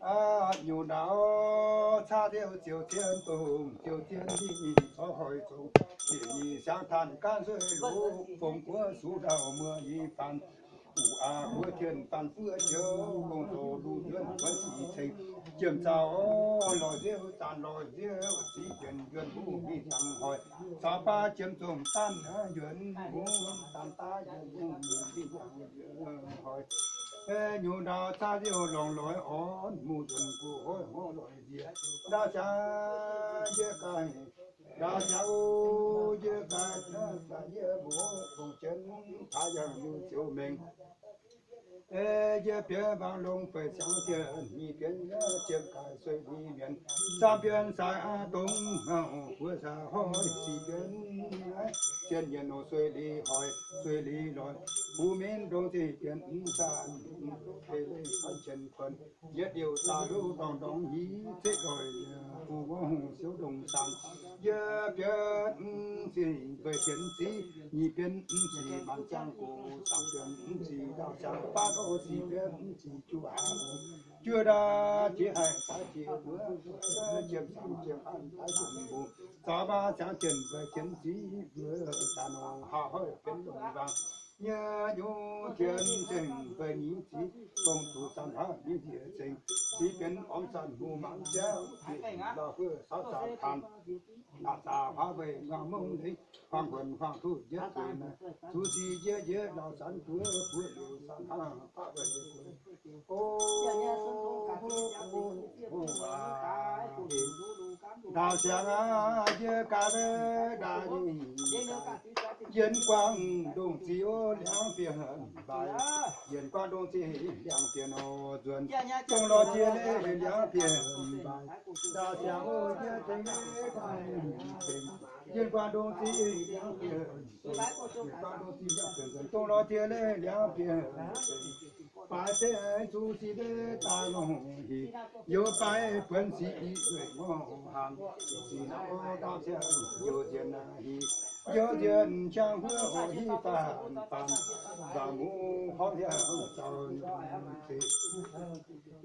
Nyungc ndaauv caav ziouc ziouc zien dongh ziouc zien ninh corc hoic zongx, bieqc ninh siangx tanh gaanv sueih lux fongc guoqv sux ndau muoz nyei faan, uqv aqv buov tien faan fuov joux gong zoux lungh nzuonx wuonv sic ceng, jiem zaux lorz nziouv zanc lorz nziouv ziqv jienv yuonh huv mingh ziangh hoic, caux baav jiem zongh daanh yuonh huv daanh daav yuonh huv mingh ziangh hoic. Nyungc ndaauv caav ziouc longc loix orn mungh nzuonx guv hoic hmuangv loix nziex, ndaauv siangx yie gaaih, ndaauv siangx o, yie gaaih, yie mbuo fongc jienv taaix yangh liuz ziouc mengh. Yie bienx mbaang longx feix siangx jiex, nyic bienx jiem gaaix sueih li mienz, saam bienx sai aqv dongh hauh buo sai horv, six bienx zien yienc nor sueih li hoic, sueih li loix, buv minv ndongc ziqc bienx mv saanh, fei leiz fan qienx kuonx, yietv liouh daaih luv ndorngx ndorngx hnyingx zeqv loic, bungx wuov hungh siouv ndongc saanh. Yie bienx mv ziqc feix bienx ziqv, nyic bienx mv ziqc maanc ziangh gox, saam bienx mv ziqc ndaauh siangx faatv, six bienx mv ziqc juqv haaix, juov ndaauv jiex haic caaix jiex wuov, jiem saamv jiem anv daaih jiem mbuo, zaux baav siangx jienv feix jienv ziqv mbuo, daaih nor haaix hoic bienx longc nzangc. Nyei nyungc jienv zengc feix nyei ziqv, dongh zuqc saam hlaav nyei njiec zengc, ziqv bienx ormx zanc hungh mangc jauv, bieqc lauh huov saauv zaah taan, naaic zaah huaav weih nguaang mongv leiz, huaang huonc huaang tuv njietv zueiz naaic, zuqc sic njiec njiec lauh sanx buov buov liuz saam hlaav baqv weih gueix. O, o, o, o, aac, ndaauh siangx aac, yie gaax ndaauh nyei, yien guangc ndongc ziqc o, liangx bieqc mbaix, yien guangc ndongc ziqc liangx bieqc nor nzuonx, dongh lorz jiex leiz liangx bieqc mbaix, ndaauh siangx o, yie tengx leiz guangc, yien guangc ndongc ziqc liangx bieqc, yien guangc ndongc ziqc liangx bieqc nzuonx, dongh lorz jiex leiz liangx bieqc mbaix, baaix se zuqc sic leiz daaih longc hinc, youz baaix buonv sic i zueih ngorc hnaangx, sic naaiv o ndaauh siangx youz nzienh naaiv hinc, youz nzienh qangx huov oix hiuv faanh faanh, mbaaux muv horpc hiaangx zaux nyungc zeiv,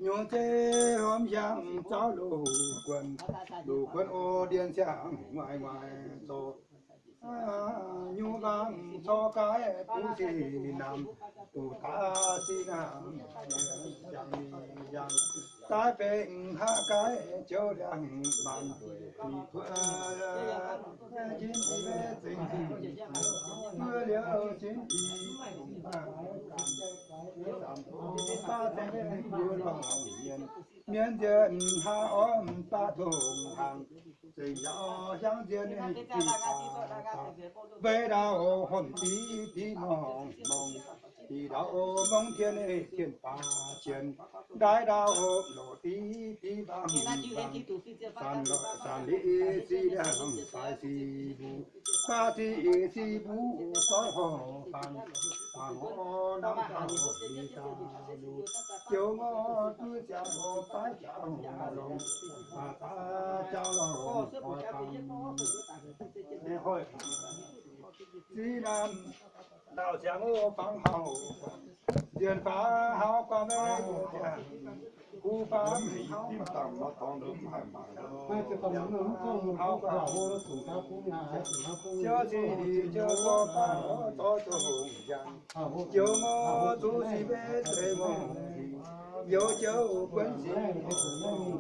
nyungc zeiv horpc hiaangx zaux loz-guonx, loz-guonx o ndiev siangx nguaaic nguaaic zorc, nyungc laangz corc gaaix buv sic namx, duqv daaih sic namx, yangh mingh yangh daaih benx haav gaaix joux liangx maanc, mingh tuov njimv i zengc zingh, mbuo liouh njimv i, baav zengc mbuo lorngc mienh, mienh nzienh haav ormx baav tongx hnaangx, zengc yaac hiaangx nzienh ninh zingh daaih, weic ndaauh horpc diqv diqv mongh mongh, diqv ndaauh mongh tien ninh tien baac qienx, ndaix ndaauh lorqc diqv diqv mbaangh mbaangh, zanc lorqc zanc liqv sic liangh baaix sic mbuo, baaix sic sic mbuo zorqv horc fangx, fangx horc namv dauh liqc dauh lu, joux ngorc duqv ziangx horc baaix jauv lorngx, baaix jauv lorngx horc fangx, hoic fangx, sic namv dauh ziangx horc fangx hauh, nzienh fangx hauh guaax meiv ziangh, kuv fangx hauh guaax, hauh guaax, ziouc sic ziouc zorqv fangx horc zorqv zongh yangh, joux ngorc zuqc sic meiv zeiz mongh, youz joux buonv sic mongh,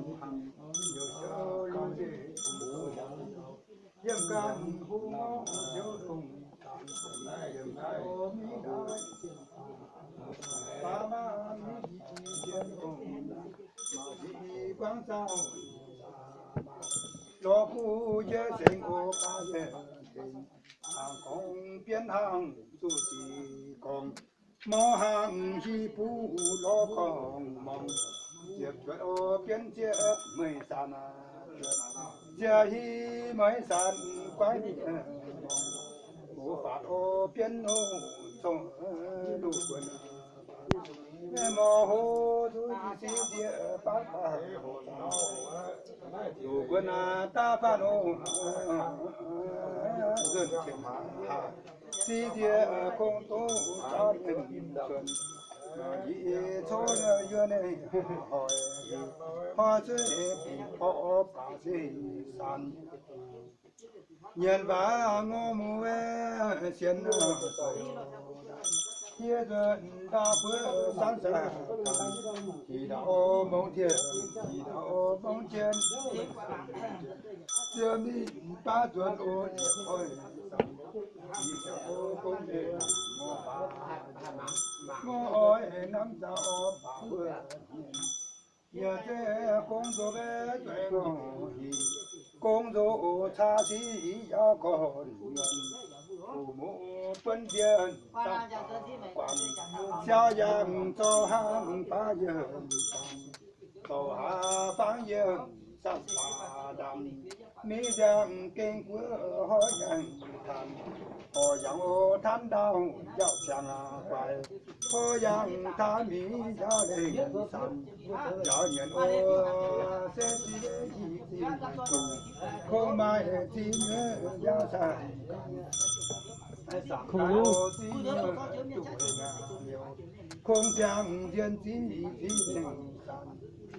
youz joux lu nzengc mbuo yangh, yiem ganh hungh ngorc ziouc dongh zaangc, yiem ganh mingh daaih baav maanc mingh i zien dongh, mangc i guangc zaangc, lorz kuv njiec zengx o baav yie tengx, hnangv gorngv bienv hnangv zuqc sic gorngv, morngh hnangv hieh buv lorz gorngv morngh, ziepc juotc o bienv ziepc meih zanc, ziepc hieh meih zanc guaiv mienh, o faatv o bienv o cong loz-guon, mor ho zuqc sic nzieqc baav baav, loz-guon aac daav faanv o, nzuonx qiemx haac, sic nzieqc gong doqc zaaux mienh nzuonx, Yie coqv yuonh hnoi, hnoi zuqc bungx orv baac se san. Nyienx waac ngorc muoz sienx, yie nzuonx daaih buov sanv saah, ih ndau mungz tien, ih ndau mungz tien, ziouc mingh baav nzuonx o, ih hnoi, ih hnoi gong deix, ngorc oix namv nzauh baac wuov. Yie zeiz gong nzoh maiv zueiz ngorc hingh, gong nzoh caa sic yaac gorn yuonh. Fu-muoz buonv nzienh zangc guanh, siau yangh zorc hnangv baav yie, zorc hnangv baav yie, zangc baac ndamc, mingh ziangh gengh guoqv horv yangh tanx, horv yangh o tanv ndau yauh ziangh guaix, horv yangh tanv mingh yaac lengh sanx, yaac nyienx o se zinh i zinh, kungx maaih zinh nyei yaac sanx. Kungx ziangh nzienh zinh zinh lengh sanx,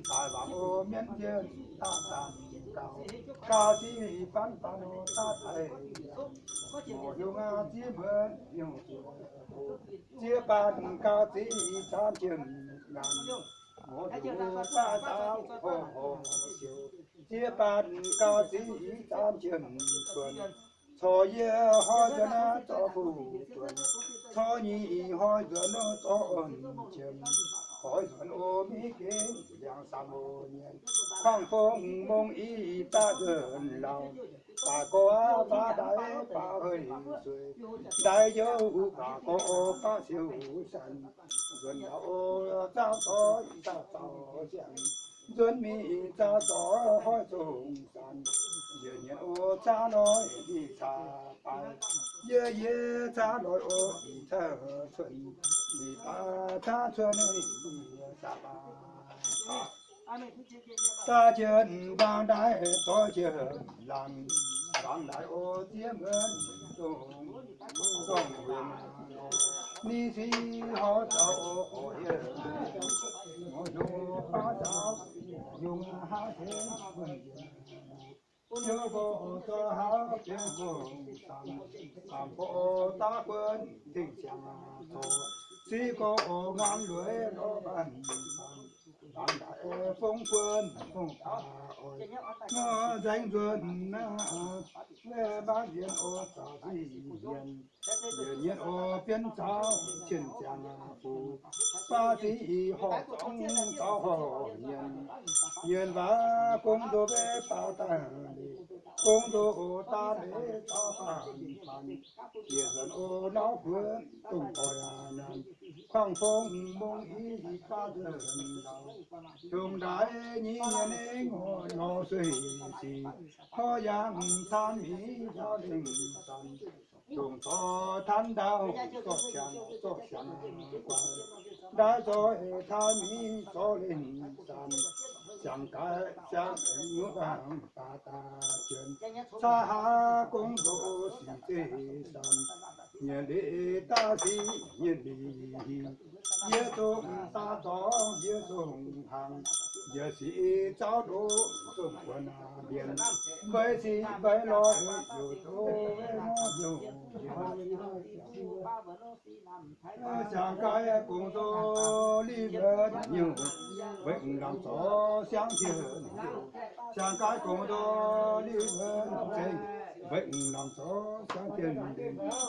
daaih wangc o mienv nzienh daaih zanc gaux, gaux ziqc fanv fanv o daaih daic, mouc hiuv aqv ziex muonz hiuv, ziex baanh gaux ziqc zaanv jienh nyanc, mouc hiuv baav zaaux horh horh siouc, ziex baanh gaux ziqc zaanv jienh cuonx. Corc yie hnoi nzuonx naaiv zorqv fuqv buonc, corc nyic hnoi nzuonx zorqv orn jienh, hnoi nzuonx o mingh gengh liangx saamv o nyienx, kuangx fongc mongh i daaih nzuonx lauh, baac gorx baav ndaix baav hei suei, ndaix youh baac gorx baav siou sanx, nzuonx lauh o zaangv zorc zaangv zaux ziangx, nzuonx mingh zaangv zorc hoic zongh zanc, njiec nyienx o zaangv noic mingh caax baaix, yie yie zaangv noic o mingh caaiv cuotv, mingh baaix zaangv cuotv mingh yie zaangv baaix. Daaih jiex ndaangc ndaix zorc jiex laangc, laangc ndaix o ziex muonz dongh dongh wingh, ninh sic horv zaux o yie, mouc hiuv baav zaux, hiuv hnangv haav jienv, hiuv gorx zorc haav jienv, zaamc zaamc gorx daav guonv dingh ziangx zoux, siqv gorx ngaamv lueiz lorz baanh, laangc ndaix fongv guonv fongv baac oix, ngorc nzaeng nzuonx naaiv, maiv nziex o zaux sic hmien, nziex nyienx o bienv zaux qienh ziangx fuqv, baav sic horc zaux horc nyienx, nyienx waac gong nzoh maiv baac daaih leiz, gong nzoh daaih leiz zaux faanh faanh, njiec nzuonx o nauv guonv dongh doic nyanc, kuangx fongc mongh i baav nzuonx lauh, dongh ndaix nyic nyienx ngorc nor sueih sic, horv yangh taanv mingh yaac lengh zanc, dongh zorc taanv ndau zorc siangx zorc siangx guaix, ndaix zorc taanv mingh zorc lengh zanc, siangx gaaix siangx nyutc baac daaih jienx, caa haav gong nzoh sic zeiv sanc, nyienx liz daaih sic nyienx liz hingh, yie zungv daaih zorc yie zungv hnaangx, yie sic zaux ndoqv zungv buonc mbienx, mbeix sic mbeix lorh youc zouv maiv youc njiec. Siangx gaaix gong nzoh liv mbuonx nyungc, mbeix mv lamh zorc siangx jiex. Siangx gaaix gong nzoh liv mbuonx zengx, mbeix mv lamh zorc siangx jiex.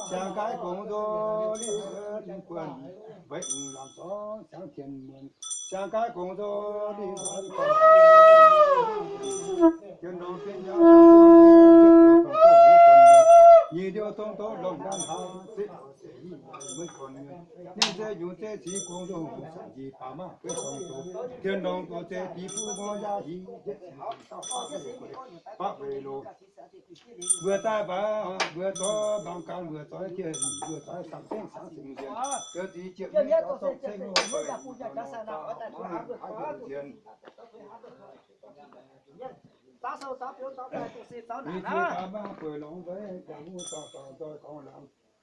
Siangx gaaix gong nzoh liv mbuonx guonx, mbeix mv lamh zorc siangx jiex muonz. Siangx gaaix gong nzoh liv mbuonx guonx, jiex ndorm bienv jaav, nyic liouh dongh doz longc nqaang hlaax, ninh se nyungc zeiv ziqc gong nzungh, sanc njiec baac maiv bueix zorng doz, tien longx doz zeiv dic buv ngorc yaac hingh, baav weic loz. Mbuo daaih baac mbuo zorqv mbaang ganh mbuo zorqv tien, mbuo zorqv samx cengv samx cengx nzien, zoux ziqc ziepc mienh zorqv zorqv cengv, mbuo daaih maiv bueix longx weic daaih wuov zorqv zorqv nzoih gorngv laangz.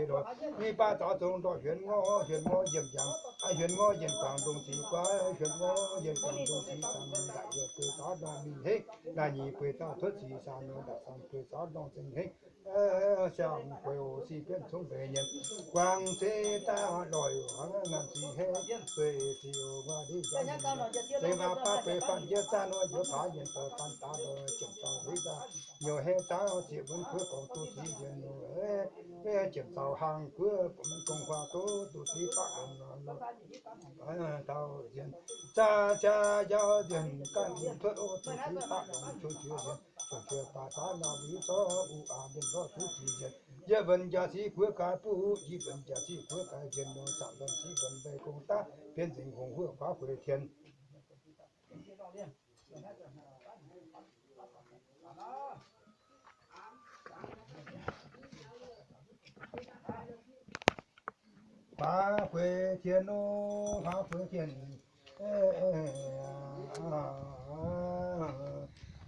deix lorz. Nyic baav zaux zong ndortv hienx ngorv, hienx ngorv yiem njang, hienx ngorv yienh guangc ndongc ziqc guaav, hienx ngorv yienh guangc ndongc ziqc zaangc, ndaic yie bueix zaux ndortv mingh henv, ndaic nyic bueix zaux tuotv ziqc zaangc, ndaic zaangc bueix zaux ndortv zengc henv. Siang bueix oc, sic bienv congx mbenc nyienh, guangc zeiv daaih loic hnangv ngaanh ziqc henv, zueih ziqc wuov ndiev nzorng, zengc waac baav bueix faanh njiec zaah nor, njoux paax yienh doic faanh daaih loic jienv zaux hleix zaah, nyouz henv zaangv zieqc wuonv kuov gorngv duqv ziqc njiec nor, jienv zaux hlang guoqv bun gong huaax duqv duqv ziqc baqv longc nor, taux nzienh zaah jaa yaac nzienh ganh tuotv oc, duqv ziqc baqv longc qun jiex nzienh, qun jiex baac zaav nor liuz zorqv uv aac mienh zorqv duqv ziqc nzienh. Yietc wuonc jaax ziqc guoqv gaax buv, i wuonc jaax ziqc guoqv gaax nzienh nor, zaangc wuonc ziqc wuonc mbeix gong daav, bienv nzengc hungh huoqv guaav gueix tien. Guaav gueix tien nor, guaav gueix tien.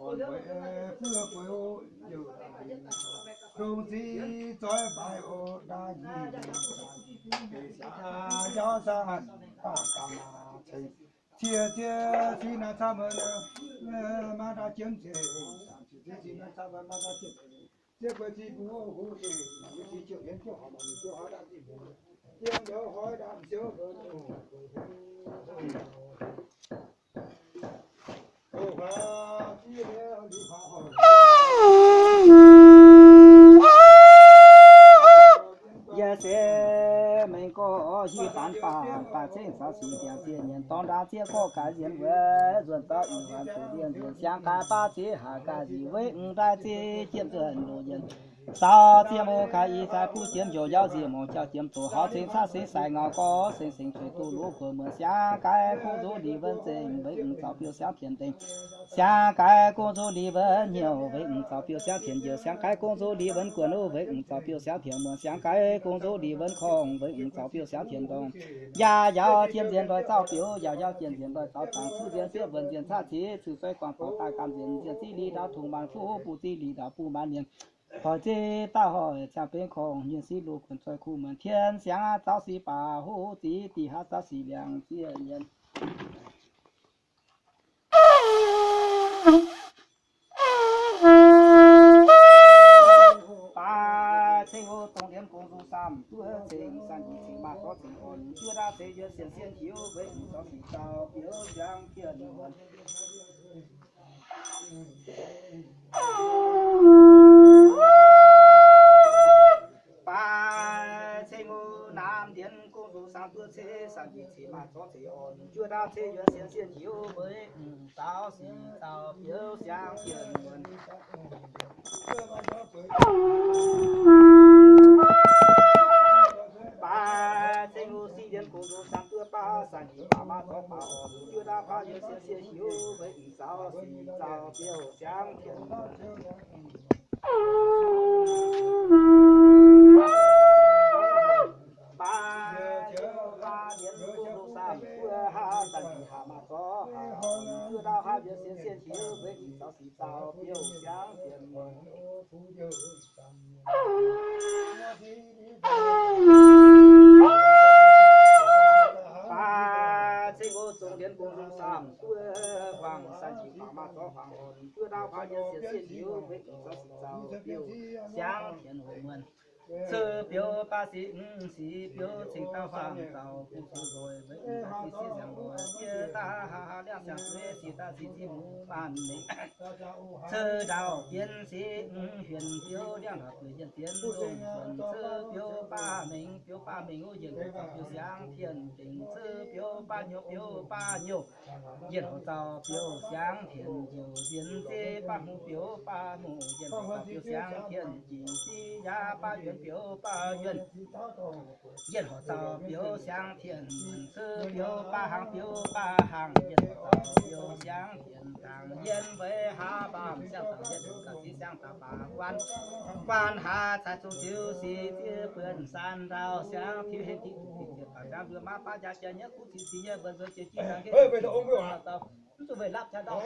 Orn weic fuov gueix o, youh dongh zic zoih baaix o, ndaaih njiec deix siangx jauv saah, daaih gaax maah ceng. Cie ziex sic naaiv camv, maiv ndaaih jiemv nzengc. Cie ziex sic naaiv camv, maiv ndaaih jiemv nzengc. Ziex gueix zic mbuo huv eix, zic jiouc hienx jiouc horpc, mangc jiouc horpc daaih zic mbuo. Yiem youz hoiv ndaamv-ziouv mbuo. Yie se mengh gorx hiuv baanx baac, baac cengx caux sic ndiangx ziex nyienz dorng ndaangc ziex gorx gaax nzienx wuov, nzuonx zaux ih huaanx zuqc ndiev nzuonx siang gaaix baav ziex haac gaax nzic weiv m'ndaaih ziex jiem zuoqv loz yienh. Zaux ziex mouz gaax ih zaaix buv jiem njoux yauv nziex mouz jauv jiem doqc hauv cingx caqv seix sai ngau gorx seng seng cueiv duqv luv guoqv muonc siang gaaix gong nzuqc li wuonv zengc weiv m'nz zaux biouv siangv tienx dengh. Siang gaaix gong nzuqc li wuonv hnyouv weiv m'nz zaux biouv siangv tienx njoux. Siang gaaix gong nzuqc li wuonv guonx wuov weiv m'nz zaux biouv siangv tienx muonc. Siang gaaix gong nzuqc li wuonv korngh weiv m'nz zaux biouv siangv tienx ndongh. Yaac yaac jiem nzienx ndoih zaux biouv, yaac yaac jiem nzienx ndoih zaux zaangc, cuv nzienx sieqv wuonx nzienx caqv ceix, cuv zueiv guangc faaux daaih gaamh nzienx, nzienx ziqv li ndaauv tungx maanc fuqv, buv ziqv li ndaauv buv maanc mienh, hoic ziqv daaih hoic ziangh benx korngh, nyienh siqv luv guonx zoih kuv muonc tien siangx zaux sic baac huv ziqv dih haav zaux sic liangx ziex yienh. Baaix ceng o, dongh lienz gong nzung saam duqv ceng, saam njiec ceng maaz zorqv ceng orn, juov ndaav ceng yuoz sienx sienh hiuv, weic m'nz zaux sic zaux biouv siangv jienv muonc. Baaix ceng o, naamh ndienx gong nzung saam duqv ceng, saam njiec ceng maaz zorqv ceng orn, juov ndaav ceng yuoz sienx sienh hiuv, weic m'nz zaux sic zaux biouv siangv jienv muonc. Baaix ceng o, siqv ndienx gong nzung saam duqv baav, saam njiec baav maaz zorqv baav orn, juov ndaav baav yuoz sienx sienh hiuv, weic m'nz zaux sic zaux biouv siangv jienv muonc. Baaix ceng o, faam ndienx gong nzung saam duqv haav, saam njiec haav maaz zorqv haav orn, juov Buo ndau faaux nyei sienx sienh liuz, mbuo zaux sic zaux biouv siangv tienx hoc muonh. Ceu biouv baav sic, mv sic biouv cingx daaih huaang zaux, bung sic nzoih, weic mv baac sic sic nziangx nqoi, jiex daaih liangh siangx zueiz, sic daaih sic zic muv maanh mengh. Ceu ndau bienx sic, mv huenx biouv liangh ndau zueiz, yienh bienx longh nzuonx. Ceu biouv baav mengh, biouv baav mengh, yienh hoc zaux biouv siangv tien dingc. Ceu biouv baav nyouh, biouv baav nyouh, yienh hoc zaux biouv siangv tien njoux. Nzienx zeiv baav hmungx, biouv baav hmungx, yienh hoc zaux biouv siangv tien jiex. Ziv yaav baav yuonx, biouv baav yuonh, yienh hoc zaux biouv siangv tien muonh. Ceu biouv baav hnaangx, biouv baav hnaangx, yienh hoc zaux biouv siangv tien dangc. Yiem weic haav baamh siangv daaih, yienh hoc zaux sic siangv daaih baac guaan. Guaan haaix caux zuqc ziux sic ziex buonc san ndau siangv tiuv henv diqv duqv diqv ziex baac siangv mbuo maiv baav jaax jaax nyei kuv ziqc ziqc nyei mbuonx nzuonx jiex jiv dangx henv daux mv zuqc weic lapv jaax ndau.